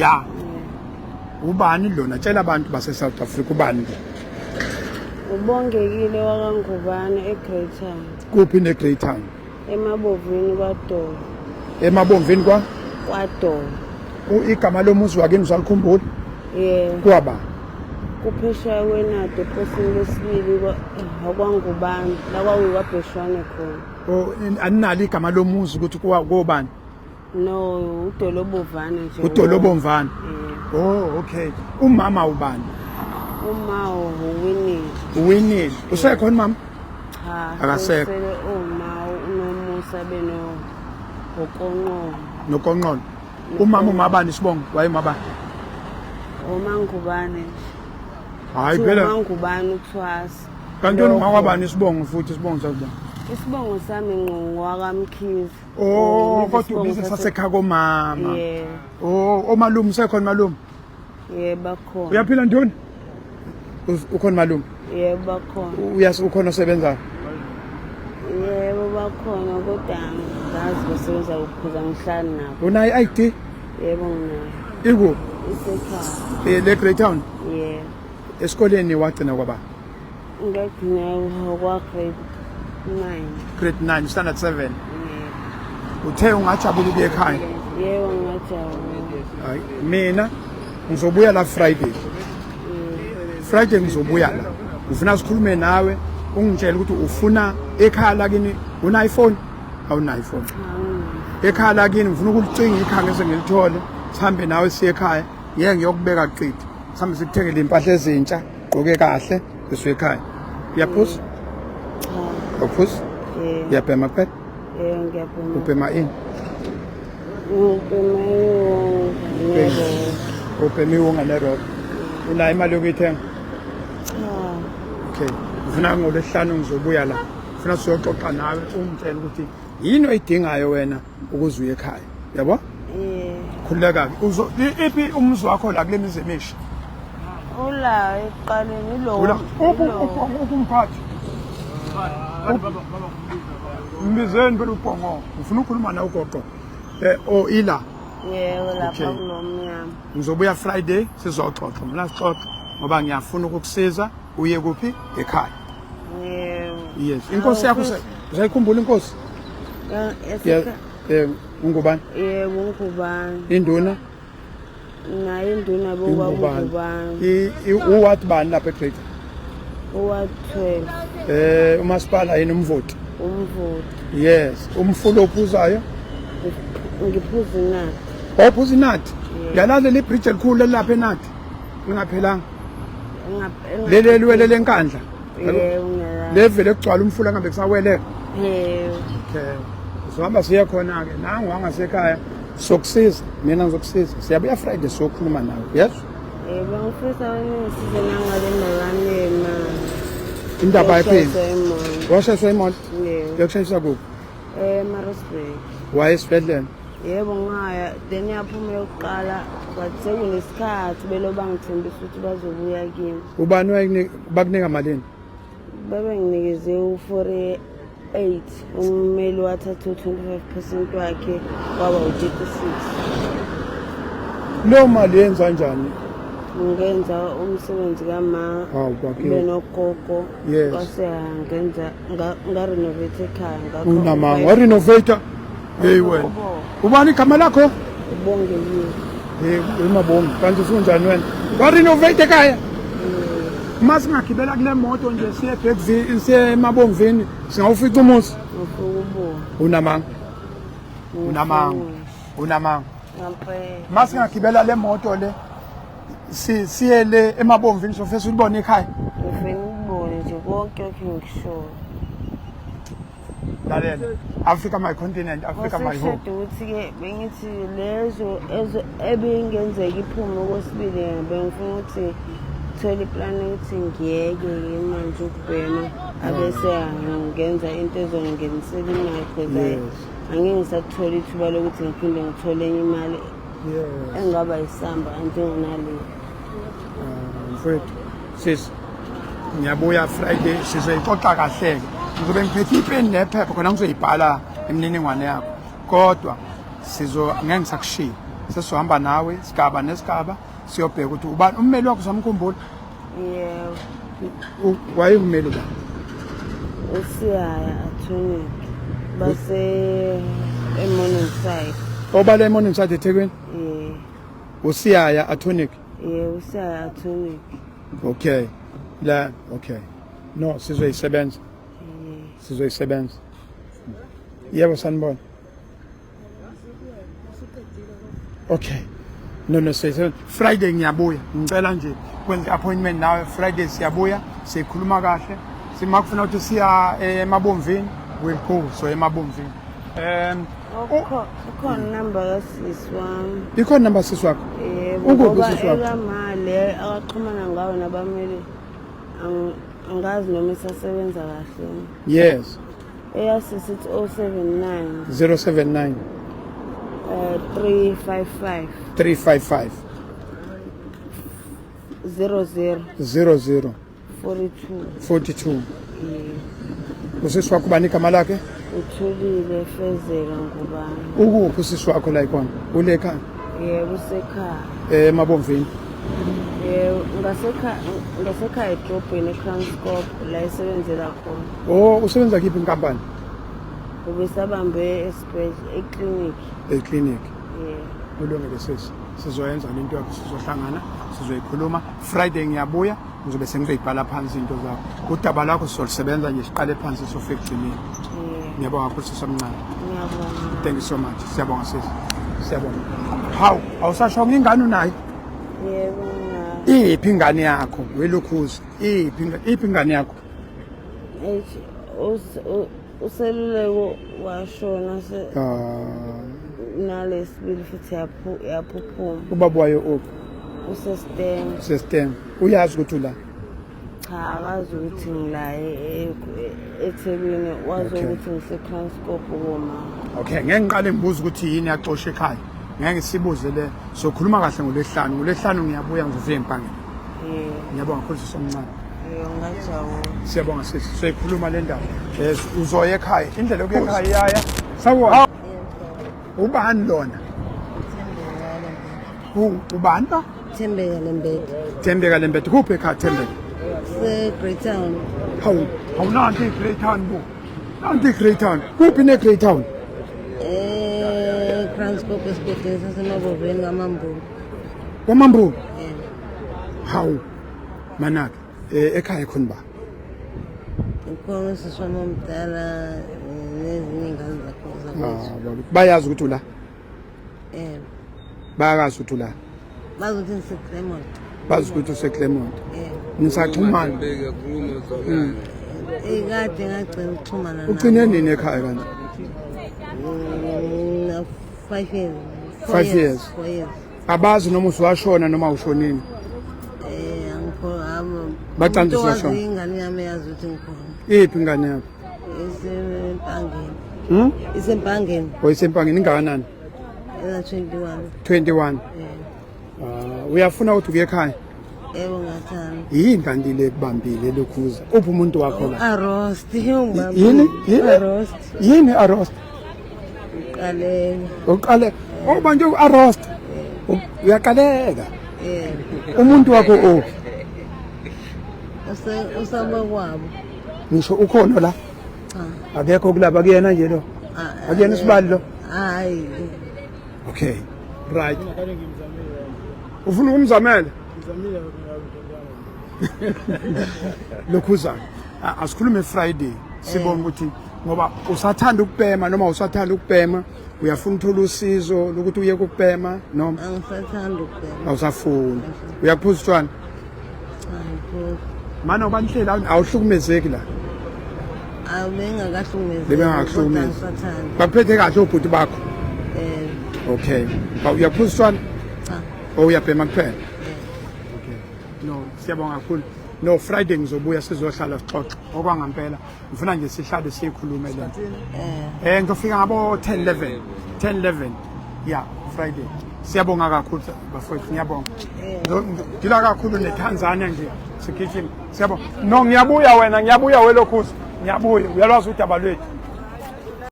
Ya. Ubani lona? Tshela abantu base South Africa ubani lo? Ubongekile wakaNgubane eGreytown. Kuphi neGreytown? Emabovini kwaDolo. Emabomvini kwa? KwaDolo. Igama lomuzi wakini usalikhumbula? Yebo. Kwaba? Kuphesheya kwenadi eposini lesibili kwaNgubane la kwakuyikwabheshwane khona. Oh, aninalo igama lomuzi ukuthi kobani? No, uDolobovana nje. UDolobomvana. Yeah. Oh, okay. Umama ubani? Uma uwinile. Uwinile. Usekhona mama? Cha. Akasekho. Sele uma unomusa beno okonqono. Nokonqono. Umama umabani isibongo? Wayemabani? Uma ngubane. Hayi phela. Uma ngubane uthwasa. Kanti wena ungawabani isibongo futhi isibongo sakho? Isibongo sami ngqo wakaMkhize. Oh, kodwa ubiza sasekhaya komama. Yeah. Oh, omalume usekhona malume? Yebo bakhona. Uyaphila nduna? Ukhona malume? Yebo bakhona. Uyas ukhona osebenzayo? Yebo bakhona kodwa angazi basebenza kuphi angihlali nabo. Unayo i-ID? Yebo nginayo. Ikuphi? Isekhaya. Eh, le Greytown? Yebo. Esikoleni wagcina kwaba? Ngagcina kwa grade 9. Grade 9, standard 7. Yebo. Uthe ungajabula ukuya ekhaya? Yebo ngingajabula. Hayi, mina ngizobuya la Friday. Friday ngizobuya la. Ngifuna sikhulume nawe ungitshele ukuthi ufuna ekhaya lakini una iPhone? Awunayo iPhone. Ekhaya lakini ngifuna ukulicinga ikhaya ngeze ngilithole. Sihambe nawe siye ekhaya. Ngeke ngiyokubeka qitha. Sihambe sikuthengele impahla ezintsha. Gqoke kahle bese ekhaya. Uyaphuza? Cha. Awuphuzi? Yebo. Uyabhema kuphela? Yebo ngiyabhema. Ubhema ini? Ngibhema iwonga nero. Ubhema iwonga nerobe. Unayo imali yokuyithenga? Cha. Okay. Ngifuna ngolwesihlanu ngizobuya la. Ngifuna siyoxoxa nawe ungitshele ukuthi yini oyidingayo wena ukuze uye ekhaya. Yabo? Yeah. Khululeka ke. Uzo iphi umuzi wakho la kule mizi emisha? Ula ekuqaleni ilo. Ula uphi uphi umphathi? Mbizeni phela ubhongo. Ngifuna ukukhuluma nawe ugoqo. Eh o ila. Yebo lapha kulomnyama. Ngizobuya Friday sizoxoxa. Mina sixoxe ngoba ngiyafuna ukukusiza uye kuphi ekhaya. Yebo. Yes. Inkosi yakho usayikhumbula inkosi? Yeah. Eh ungubani? Yebo ungubani? Induna? Naye induna bokubani? Uward bani lapha eGreater? Uward 12. Eh umasipala yini umvoti? Umvoti. Yes, umfula ophuzayo? Ngiphuza inathi. Ophuza inathi? Yalazi le bridge elikhulu elapha enathi. Lingaphelanga. Leli eliwele lenkandla. Yebo ngiyalazi. Levele kugcwala umfula ngabe kusaweleka. Yebo. Okay. Sizohamba siye khona-ke nangu wangasekhaya sokusiza mina ngizokusiza siyabuya Friday siyokhuluma nawe yes Yebo ngifisa wena ungisize nangale ndaba yami yemali. Indaba yaphini? Yokushayiswa imoto. Washayiswa imoto? Yebo. Yokushayiswa kuphi? EMaritzburg. Waye esibhedlela? Yebo ngaya then yaphuma yokuqala but sekunesikhathi belo bangithembisa ukuthi bazobuya kimi. Ubani bakunika malini? Babenginikeze u-48 ummeli wathatha u-25% wakhe kwaba u-36. Leyo mali yenza njani? Ngenza umsebenzi kama Hawu, kwakhiwe. benogogo Yes. kwase ngenza ngarenovate ekhaya ngakho Unamanga warenovate. Hey wena. Ubani igama lakho? Ubongekile. Hey umabongi kanti usunjani wena? Warenovate ekhaya. Uma singagibela kule moto nje siye Bergville siye eMabomvini singawufica umuzi. Ngifuna ukubonga. Unamanga. Unamanga. Unamanga. Ngampela. Uma singagibela le moto le si siye le eMabomvini sofesa ulibone ekhaya. Ngifuna ukubona nje konke lokhu ngikushoyo. Lalela. Africa my continent, Africa my home. Kwasekushada ukuthi-ke bengithi lezo ebingenzeka iphume okwesibili bengifuna ukuthi thole iplani ukuthi ngiyeke-ke manje ukubhema abese ngenza into ezongingenisela imali because angeke ngisathola ithuba lokuthi ngiphinde ngithole enye imali engaba isamba njengonale. Mfowethu sis ngiyabuya Friday sizoyixoxa kahle-ke ngizobe ngiphethe ipeni nephepha khona ngizoyibhala imininingwane yakho kodwa sizo ngeke ngisakushiya Sesizohamba nawe sigaba nesigaba siyobheka ukuthi ubani ummeli wakho, usamkhumbula? Yebo. Wayengumeli ubani? Usiyaya attorney base eMorningside. Obala eMorningside eThekwini? Yebo. Usiyaya attorney. Yebo, usiyaya attorney. Okay. La, okay. No, sizoyisebenza. Sizoyisebenza. Yebo, sanibona. Okay. No, sizoyisebenza. Friday ngiyabuya. Ngicela nje kwenze appointment nawe Friday, siyabuya, sikhuluma kahle. Simakufuna ukuthi siya eMabomvini, we'll go so eMabomvini. Ukhona inamba kasisi wami. Ikhona number sisi wakho? Yebo. Ukuphi Ngoba usisi wakho? Ekama le akaxhumana ngayo nabameli, angazi noma isasebenza kahle. Yes. Eyasisi ithi 079 079 355 355 00 00 42. 42. Yebo. Usisi wakho bani igama lakhe? Uthulile Fezeka ngubani. Ukuphi usisi wakho la ikhona? Ule ekhaya? Yebo, usekhaya. EMabomvini. Yebo, ngasekhaya, ngasekhaya edrobheni eKranskop la esebenzela khona. Oh, usebenza kiphi inkampani? Ubesabambe esibhedlela, eklinikhi. Eclinic. Yebo. Kulungile sisi. Sizoyenza lento yakho, sizohlangana, sizoyikhuluma. Friday ngiyabuya, ngizobe sengizoyibhala phansi into zakho. Udaba lakho sizolisebenza nje, siqale phansi sofika ekugcineni. Yebo. Ngiyabonga kakhulu sisi omncane. Ngiyabonga. Thank you so much. Siyabonga sisi. Siyabonga. Hawu, awusashonga ingane unayo? Yebo, nginayo. Iphi ingane yakho? Welokhuzi. Iphi ingane yakho? Eish, useluleko washona se Ah, nalesibili futhi yaphuphuma. Ubaba wayo uphi? Usestem. System. Uyazi ukuthi ula? Cha, akazi ukuthi ngila eThekwini, wazi ukuthi ngise-Kranskop koma. Okay, ngeke ngiqale ngibuze ukuthi yini yaxosha ekhaya. Ngeke ngisibuze le. Sokhuluma kahle ngolwesihlanu. Ngolwesihlanu ngiyabuya, ngizofika empangeni. Yebo. Ngiyabonga kakhulu sisi omncane. Yebo, ngajabula. Siyabonga sisi. Soyikhuluma le ndaba. Yes, uzoya ekhaya. Indlela yokuya ekhaya iyaya. Sawubona. Ubani lona? Ubani lo? Thembeka Lembede. Thembeka Lembede. Kuphi ekhaya, Thembeka? Se-Greytown. Hawu, hawu, nanti i-Greytown bu. Nanti i-Greytown. Kuphi ne-Greytown? E-Kranskop, esigodini saseMaboveni, kaMambulo. KwaMambulo. Yebo. Hawu. Manake, ekhaya khona ba? Ukhona usisi wami omdala, nezinye iy'ngane zakho zakwethu. Ah, baba. Bayazi ukuthi ula. Yebo. Bayakazi ukuthi ula. Bazi ukuthi ngise-Claremont. Bazi ukuthi useClermont. Yebo. Nisaxhumana. Ikade ngagcina ukuxhumana nabo. Ugcine nini ekhaya kanje? 5 years. Four. 5 years. 4 years. Abazi noma usuwashona noma ushonile. Angikho abo. Bacansi Umuntu owazi usashona. ingane yami yazi ukuthi ngikhona. Iphi ingane yakho? Isempangeni. Hmm? Isempangeni. Oyisempangeni, ingakanani? Ena 21. 21. Yebo. Ah, uyafuna ukuthi uye ekhaya? Yebo, ngathanda. Yini kanti le kubambile lokhuza? Uphi umuntu wakho la? Arrost. Yini? Yini? Arrost. Yini arrost? Uqaleka. Uqale obanjwe uarrost. Uyaqaleka. Yebo. Umuntu wakho uphi? Usabakwabo. Ngisho ukhona la? Cha. Akekho kulaba kuyena nje lo. Ah, Akuyena isibali lo. Hayi. Okay. Right. Ufuna ukumzamela? Lokhuzana. Asikhulume Friday. Sibonga ukuthi ngoba usathanda ukubhema noma usathanda ukubhema, uyafuna uthola usizo lokuthi uye ukubhema noma Angisathanda ukubhema. Awusafuni. Uyakuphuza utshwala? Cha, ngiphuza. Mana ubanhlela awuhlukumezeki la. Awubengakahlukumezi. Bebengakakuhlukumezi. Angisathanda. Bakuphethe kahle obhuti bakho. Eh. Okay. Ba uyaphuza utshwala? Cha. Oh, uyabhema kuphela. Okay. No, siyabonga kakhulu. No, Friday ngizobuya, sizohlala sixoxe okwangampela. Ngifuna nje sihlale sikhulume le. Ngizofika ngabo 10 11. 10 11. Yeah, Friday. Siyabonga kakhulu bafowethu, ngiyabonga. Ngila kakhulu neTanzania nje sigijima. Siyabonga. No, ngiyabuya wena, ngiyabuya welokhuza. Ngiyabuya. Uyalwazi udaba lwethu.